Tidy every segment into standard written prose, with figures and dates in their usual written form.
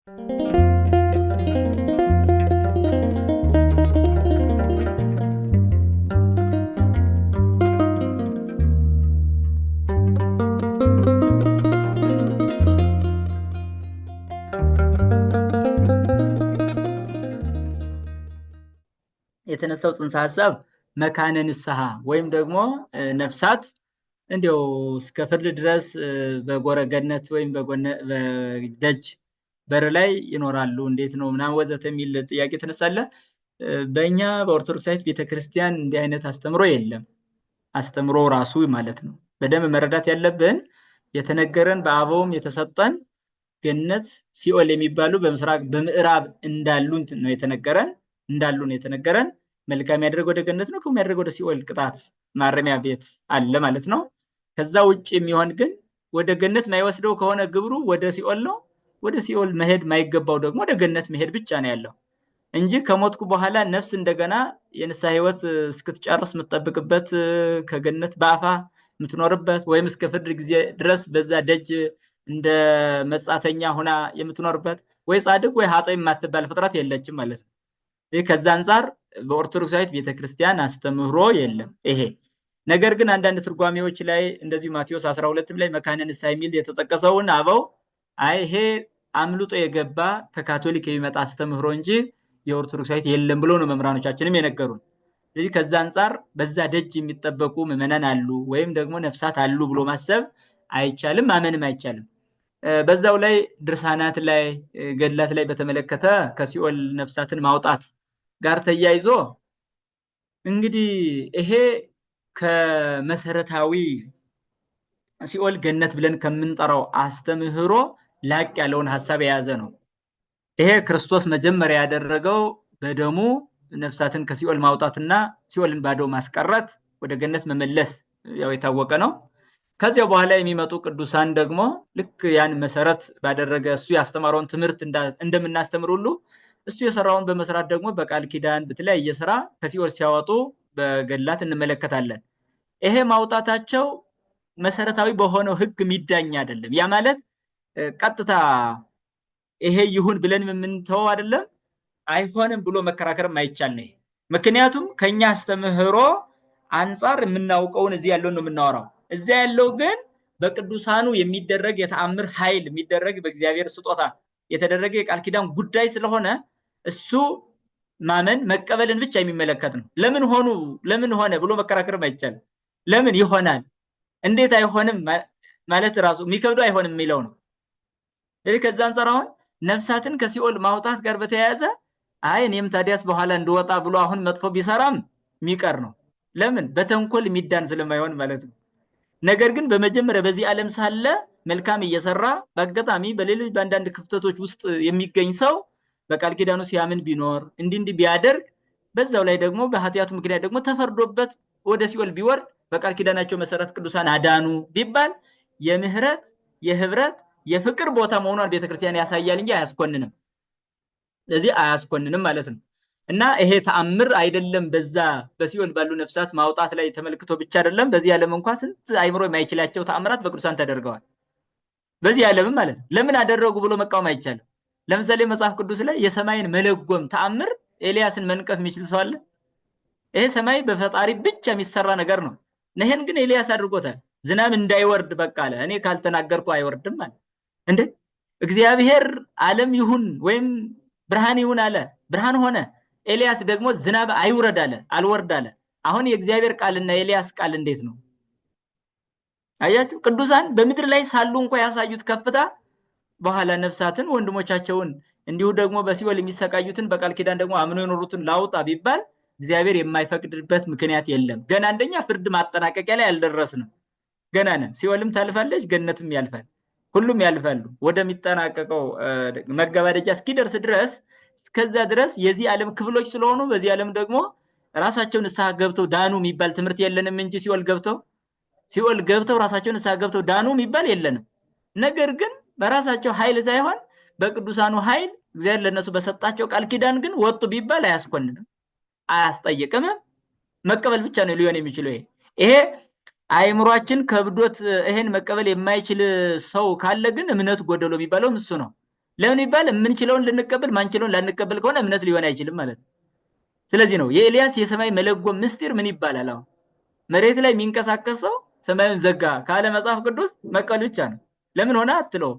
የተነሳው ጽንሰ ሀሳብ መካነ ንስሐ ወይም ደግሞ ነፍሳት እንዲያው እስከ ፍርድ ድረስ በጎረገነት ወይም በደጅ በር ላይ ይኖራሉ፣ እንዴት ነው ምናምን ወዘተ የሚል ጥያቄ ተነሳለ። በእኛ በኦርቶዶክሳዊት ቤተክርስቲያን እንዲህ አይነት አስተምሮ የለም። አስተምሮ ራሱ ማለት ነው። በደንብ መረዳት ያለብን የተነገረን በአበውም የተሰጠን ገነት ሲኦል የሚባሉ በምስራቅ በምዕራብ እንዳሉ ነው የተነገረን እንዳሉ ነው የተነገረን። መልካም ያደረገ ወደ ገነት ነው፣ ክፉ ያደረገ ወደ ሲኦል ቅጣት ማረሚያ ቤት አለ ማለት ነው። ከዛ ውጭ የሚሆን ግን ወደ ገነት ማይወስደው ከሆነ ግብሩ ወደ ሲኦል ነው። ወደ ሲኦል መሄድ ማይገባው ደግሞ ወደ ገነት መሄድ ብቻ ነው ያለው እንጂ ከሞትኩ በኋላ ነፍስ እንደገና የንስሐ ሕይወት እስክትጨርስ የምትጠብቅበት ከገነት በአፋ የምትኖርበት ወይም እስከ ፍርድ ጊዜ ድረስ በዛ ደጅ እንደ መጻተኛ ሁና የምትኖርበት ወይ ጻድቅ ወይ ኃጥእ የማትባል ፍጥረት የለችም ማለት ነው። ይህ ከዛ አንጻር በኦርቶዶክሳዊት ቤተክርስቲያን አስተምህሮ የለም ይሄ ነገር። ግን አንዳንድ ትርጓሜዎች ላይ እንደዚሁ ማቴዎስ 12 ላይ መካነ ንስሐ የሚል የተጠቀሰውን አበው አይ ይሄ አምልጦ የገባ ከካቶሊክ የሚመጣ አስተምህሮ እንጂ የኦርቶዶክሳዊት የለም ብሎ ነው መምህራኖቻችንም የነገሩን። ስለዚህ ከዛ አንጻር በዛ ደጅ የሚጠበቁ ምዕመናን አሉ ወይም ደግሞ ነፍሳት አሉ ብሎ ማሰብ አይቻልም፣ ማመንም አይቻልም። በዛው ላይ ድርሳናት ላይ ገድላት ላይ በተመለከተ ከሲኦል ነፍሳትን ማውጣት ጋር ተያይዞ እንግዲህ ይሄ ከመሰረታዊ ሲኦል ገነት ብለን ከምንጠራው አስተምህሮ ላቅ ያለውን ሀሳብ የያዘ ነው። ይሄ ክርስቶስ መጀመሪያ ያደረገው በደሙ ነፍሳትን ከሲኦል ማውጣትና ሲኦልን ባዶ ማስቀረት ወደ ገነት መመለስ ያው የታወቀ ነው። ከዚያ በኋላ የሚመጡ ቅዱሳን ደግሞ ልክ ያን መሰረት ባደረገ እሱ ያስተማረውን ትምህርት እንደምናስተምር ሁሉ እሱ የሰራውን በመስራት ደግሞ በቃል ኪዳን በተለያየ ስራ ከሲኦል ሲያወጡ በገድላት እንመለከታለን። ይሄ ማውጣታቸው መሰረታዊ በሆነው ሕግ የሚዳኝ አይደለም። ያ ማለት ቀጥታ ይሄ ይሁን ብለን የምንተወው አይደለም፣ አይሆንም ብሎ መከራከርም አይቻል ነው። ምክንያቱም ከኛ አስተምህሮ አንጻር የምናውቀውን እዚህ ያለውን ነው የምናወራው። እዚያ ያለው ግን በቅዱሳኑ የሚደረግ የተአምር ኃይል የሚደረግ በእግዚአብሔር ስጦታ የተደረገ የቃል ኪዳን ጉዳይ ስለሆነ እሱ ማመን መቀበልን ብቻ የሚመለከት ነው። ለምን ሆኑ ለምን ሆነ ብሎ መከራከርም አይቻልም። ለምን ይሆናል እንዴት አይሆንም ማለት ራሱ የሚከብደው አይሆንም የሚለው ነው። ስለዚህ ከዛ አንጻር አሁን ነፍሳትን ከሲኦል ማውጣት ጋር በተያያዘ አይ እኔም ታዲያስ በኋላ እንድወጣ ብሎ አሁን መጥፎ ቢሰራም የሚቀር ነው። ለምን በተንኮል የሚዳን ስለማይሆን ማለት ነው። ነገር ግን በመጀመሪያ በዚህ ዓለም ሳለ መልካም እየሰራ በአጋጣሚ በሌሎች በአንዳንድ ክፍተቶች ውስጥ የሚገኝ ሰው በቃል ኪዳኑ ሲያምን ቢኖር እንዲህ እንዲህ ቢያደርግ በዛው ላይ ደግሞ በኃጢአቱ ምክንያት ደግሞ ተፈርዶበት ወደ ሲኦል ቢወርድ በቃል ኪዳናቸው መሰረት ቅዱሳን አዳኑ ቢባል የምህረት የህብረት የፍቅር ቦታ መሆኗን ቤተክርስቲያን ያሳያል እንጂ አያስኮንንም። ስለዚህ አያስኮንንም ማለት ነው። እና ይሄ ተአምር አይደለም በዛ በሲኦል ባሉ ነፍሳት ማውጣት ላይ ተመልክቶ ብቻ አይደለም። በዚህ ዓለም እንኳን ስንት አይምሮ የማይችላቸው ተአምራት በቅዱሳን ተደርገዋል። በዚህ ዓለምም ማለት ነው። ለምን አደረጉ ብሎ መቃወም አይቻልም። ለምሳሌ መጽሐፍ ቅዱስ ላይ የሰማይን መለጎም ተአምር ኤልያስን መንቀፍ የሚችል ሰው አለ? ይሄ ሰማይ በፈጣሪ ብቻ የሚሰራ ነገር ነው። ይሄን ግን ኤልያስ አድርጎታል። ዝናብ እንዳይወርድ በቃ አለ። እኔ ካልተናገርኩ አይወርድም አለ። እንዴ እግዚአብሔር ዓለም ይሁን ወይም ብርሃን ይሁን አለ፣ ብርሃን ሆነ። ኤልያስ ደግሞ ዝናብ አይውረድ አለ፣ አልወርድ አለ። አሁን የእግዚአብሔር ቃልና የኤልያስ ቃል እንዴት ነው? አያችሁ፣ ቅዱሳን በምድር ላይ ሳሉ እንኳ ያሳዩት ከፍታ በኋላ ነፍሳትን ወንድሞቻቸውን እንዲሁ ደግሞ በሲኦል የሚሰቃዩትን በቃል ኪዳን ደግሞ አምኖ የኖሩትን ላውጣ ቢባል እግዚአብሔር የማይፈቅድበት ምክንያት የለም። ገና አንደኛ ፍርድ ማጠናቀቂያ ላይ አልደረስንም። ገና ነን። ሲኦልም ታልፋለች፣ ገነትም ያልፋል። ሁሉም ያልፋሉ። ወደሚጠናቀቀው መገባደጃ እስኪደርስ ድረስ እስከዛ ድረስ የዚህ ዓለም ክፍሎች ስለሆኑ በዚህ ዓለም ደግሞ ራሳቸው ንስሐ ገብተው ዳኑ የሚባል ትምህርት የለንም እንጂ ሲኦል ገብተው ራሳቸው ንስሐ ገብተው ዳኑ የሚባል የለንም። ነገር ግን በራሳቸው ኃይል ሳይሆን በቅዱሳኑ ኃይል እግዚአብሔር ለነሱ በሰጣቸው ቃል ኪዳን ግን ወጡ ቢባል አያስኮንንም፣ አያስጠይቅም። መቀበል ብቻ ነው ሊሆን የሚችለው። ይሄ አእምሯችን ከብዶት ይሄን መቀበል የማይችል ሰው ካለ ግን እምነት ጎደሎ የሚባለው እሱ ነው። ለምን ይባል የምንችለውን ልንቀበል ማንችለውን ላንቀበል ከሆነ እምነት ሊሆን አይችልም ማለት ነው። ስለዚህ ነው የኤልያስ የሰማይ መለጎም ምስጢር ምን ይባላል? አሁን መሬት ላይ የሚንቀሳቀሰው ሰማዩን ዘጋ ካለ መጽሐፍ ቅዱስ መቀበል ብቻ ነው። ለምን ሆነ አትለው።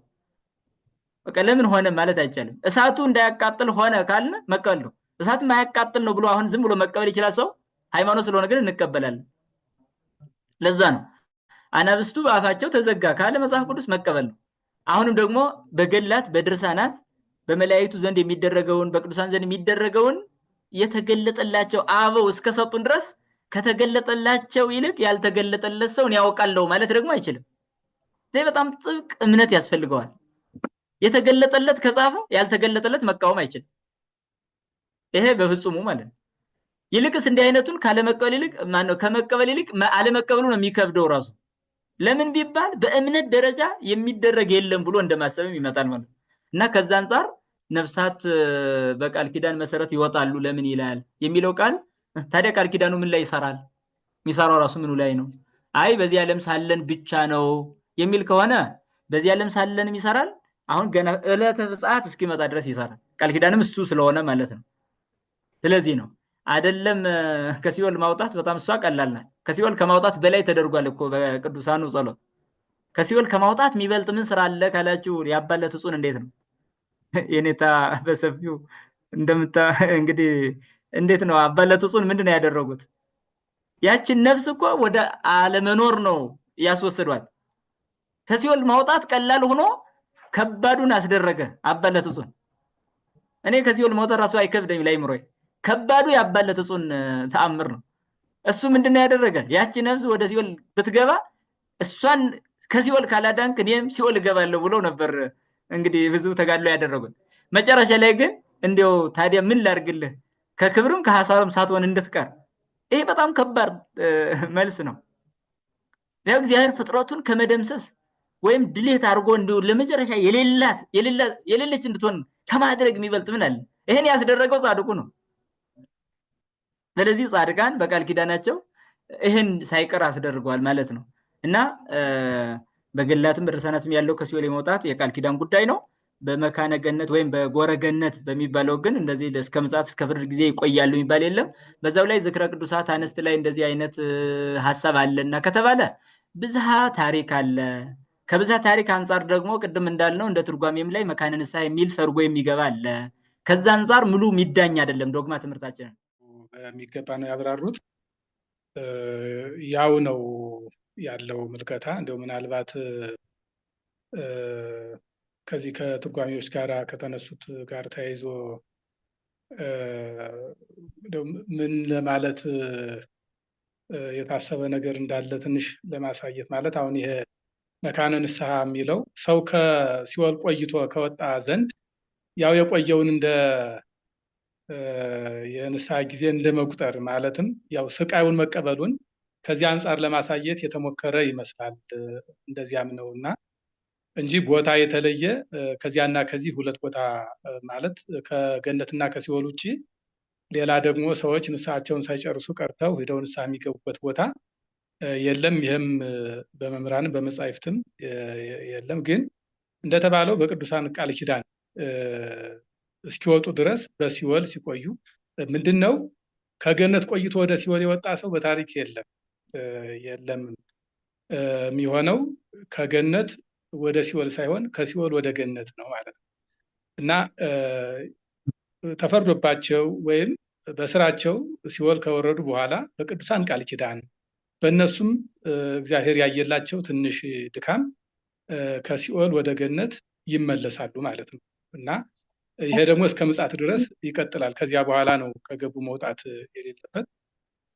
በቃ ለምን ሆነ ማለት አይቻልም። እሳቱ እንዳያቃጥል ሆነ ካልን መቀበል ነው። እሳቱ ማያቃጥል ነው ብሎ አሁን ዝም ብሎ መቀበል ይችላል ሰው? ሃይማኖት ስለሆነ ግን እንቀበላለን። ለዛ ነው አናብስቱ በአፋቸው ተዘጋ ካለ መጽሐፍ ቅዱስ መቀበል ነው። አሁንም ደግሞ በገላት በድርሳናት በመላእክቱ ዘንድ የሚደረገውን በቅዱሳን ዘንድ የሚደረገውን የተገለጠላቸው አበው እስከሰጡን ድረስ ከተገለጠላቸው ይልቅ ያልተገለጠለት ሰውን ያውቃለው ማለት ደግሞ አይችልም። ይህ በጣም ጥብቅ እምነት ያስፈልገዋል። የተገለጠለት ከጻፈ ያልተገለጠለት መቃወም አይችልም። ይሄ በፍጹሙ ማለት ነው። ይልቅስ እንዲህ አይነቱን ካለመቀበል ይልቅ ማነው ከመቀበል ይልቅ አለመቀበሉ ነው የሚከብደው ራሱ። ለምን ቢባል በእምነት ደረጃ የሚደረግ የለም ብሎ እንደማሰብም ይመጣል ማለት ነው። እና ከዛ አንፃር ነፍሳት በቃል ኪዳን መሰረት ይወጣሉ ለምን ይላል የሚለው ቃል ታዲያ ቃል ኪዳኑ ምን ላይ ይሰራል? የሚሰራው ራሱ ምኑ ላይ ነው? አይ በዚህ ዓለም ሳለን ብቻ ነው የሚል ከሆነ በዚህ ዓለም ሳለንም ይሰራል። አሁን ገና ዕለተ ምጽአት እስኪመጣ ድረስ ይሰራል። ቃል ኪዳንም እሱ ስለሆነ ማለት ነው። ስለዚህ ነው አይደለም ከሲኦል ማውጣት በጣም እሷ ቀላል ናት። ከሲኦል ከማውጣት በላይ ተደርጓል እኮ በቅዱሳኑ ጸሎት። ከሲኦል ከማውጣት የሚበልጥ ምን ስራ አለ ካላችሁ ያባለት እጹን እንዴት ነው የኔታ በሰፊው እንደምታ እንግዲህ እንዴት ነው አባለት እጹን ምንድነው ያደረጉት? ያችን ነፍስ እኮ ወደ አለመኖር ነው ያስወሰዷት። ከሲኦል ማውጣት ቀላል ሆኖ ከባዱን አስደረገ አባለት እጹን። እኔ ከሲኦል ማውጣት ራሱ አይከብደኝ ላይምሮይ ከባዱ ያባለት እጹን ተአምር ነው። እሱ ምንድነው ያደረገ? ያቺ ነፍስ ወደ ሲኦል ብትገባ እሷን ከሲኦል ካላዳንክ እኔም ሲኦል እገባለሁ ብሎ ነበር እንግዲህ ብዙ ተጋድሎ ያደረጉት። መጨረሻ ላይ ግን እንደው ታዲያ ምን ላድርግልህ ከክብርም ከሐሳብም ሳትሆን እንድትቀር። ይሄ በጣም ከባድ መልስ ነው። ያው እግዚአብሔር ፍጥረቱን ከመደምሰስ ወይም ድሌት አድርጎ እንደው ለመጨረሻ የሌላት የሌለች እንድትሆን ከማድረግ የሚበልጥ ምን አለ? ይሄን ያስደረገው ጻድቁ ነው። ስለዚህ ጻድቃን በቃል ኪዳናቸው ይሄን ሳይቀር አስደርገዋል ማለት ነው። እና በገላትም በድርሳናትም ያለው ከሲኦል የመውጣት የቃል ኪዳን ጉዳይ ነው። በመካነ ገነት ወይም በጎረ ገነት በሚባለው ግን እንደዚህ እስከ ምጽአት እስከ ፍርድ ጊዜ ይቆያሉ የሚባል የለም። በዛው ላይ ዝክረ ቅዱሳት አንስት ላይ እንደዚህ አይነት ሐሳብ አለና ከተባለ ብዝሃ ታሪክ አለ። ከብዝሃ ታሪክ አንፃር ደግሞ ቅድም እንዳልነው እንደ ትርጓሜም ላይ መካነ ንስሐ የሚል ሰርጎ የሚገባ አለ። ከዛ አንፃር ሙሉ የሚዳኝ አይደለም ዶግማ ትምህርታችን በሚገባ ነው ያብራሩት። ያው ነው ያለው ምልከታ። እንደው ምናልባት ከዚህ ከትርጓሜዎች ጋር ከተነሱት ጋር ተያይዞ እንደው ምን ለማለት የታሰበ ነገር እንዳለ ትንሽ ለማሳየት ማለት አሁን ይሄ መካነ ንስሐ የሚለው ሰው ከሲኦል ቆይቶ ከወጣ ዘንድ ያው የቆየውን እንደ የንስሐ ጊዜ እንደመቁጠር ማለትም ያው ስቃዩን መቀበሉን ከዚህ አንፃር ለማሳየት የተሞከረ ይመስላል። እንደዚያም ነውና እንጂ ቦታ የተለየ ከዚያና ከዚህ ሁለት ቦታ ማለት ከገነትና ከሲኦል ውጪ ሌላ ደግሞ ሰዎች ንስሐቸውን ሳይጨርሱ ቀርተው ሄደው ንስሐ የሚገቡበት ቦታ የለም። ይሄም በመምህራንም በመጻሕፍትም የለም። ግን እንደተባለው በቅዱሳን ቃል ኪዳን እስኪወጡ ድረስ በሲኦል ሲቆዩ ምንድነው ከገነት ቆይቶ ወደ ሲኦል የወጣ ሰው በታሪክ የለም የለም። የሚሆነው ከገነት ወደ ሲኦል ሳይሆን ከሲኦል ወደ ገነት ነው ማለት ነው። እና ተፈርዶባቸው ወይም በስራቸው ሲኦል ከወረዱ በኋላ በቅዱሳን ቃል ኪዳን በእነሱም እግዚአብሔር ያየላቸው ትንሽ ድካም ከሲኦል ወደ ገነት ይመለሳሉ ማለት ነው። እና ይሄ ደግሞ እስከ ምጽአት ድረስ ይቀጥላል። ከዚያ በኋላ ነው ከገቡ መውጣት የሌለበት።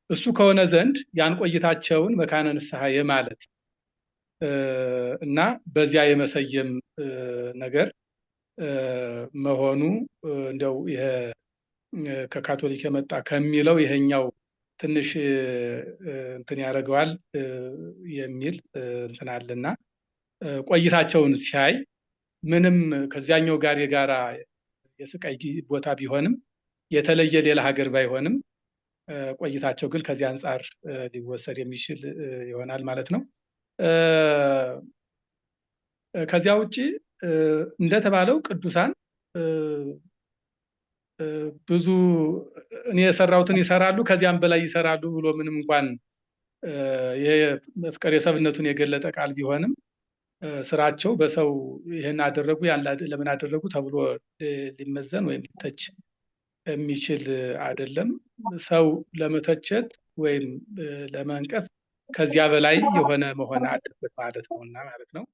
እሱ ከሆነ ዘንድ ያን ቆይታቸውን መካነ ንስሐ የማለት እና በዚያ የመሰየም ነገር መሆኑ እንደው ይሄ ከካቶሊክ የመጣ ከሚለው ይሄኛው ትንሽ እንትን ያደርገዋል የሚል እንትን አለና ቆይታቸውን ሲያይ ምንም ከዚያኛው ጋር የጋራ የስቃይ ቦታ ቢሆንም የተለየ ሌላ ሀገር ባይሆንም ቆይታቸው ግን ከዚህ አንፃር ሊወሰድ የሚችል ይሆናል ማለት ነው። ከዚያ ውጪ እንደተባለው ቅዱሳን ብዙ እኔ የሰራሁትን ይሰራሉ ከዚያም በላይ ይሰራሉ ብሎ ምንም እንኳን ይሄ መፍቀሬ ሰብነቱን የገለጠ ቃል ቢሆንም ስራቸው በሰው ይህን አደረጉ ያን ለምን አደረጉ ተብሎ ሊመዘን ወይም ሊተች የሚችል አይደለም። ሰው ለመተቸት ወይም ለመንቀፍ ከዚያ በላይ የሆነ መሆን አለበት ማለት ነው እና ማለት ነው።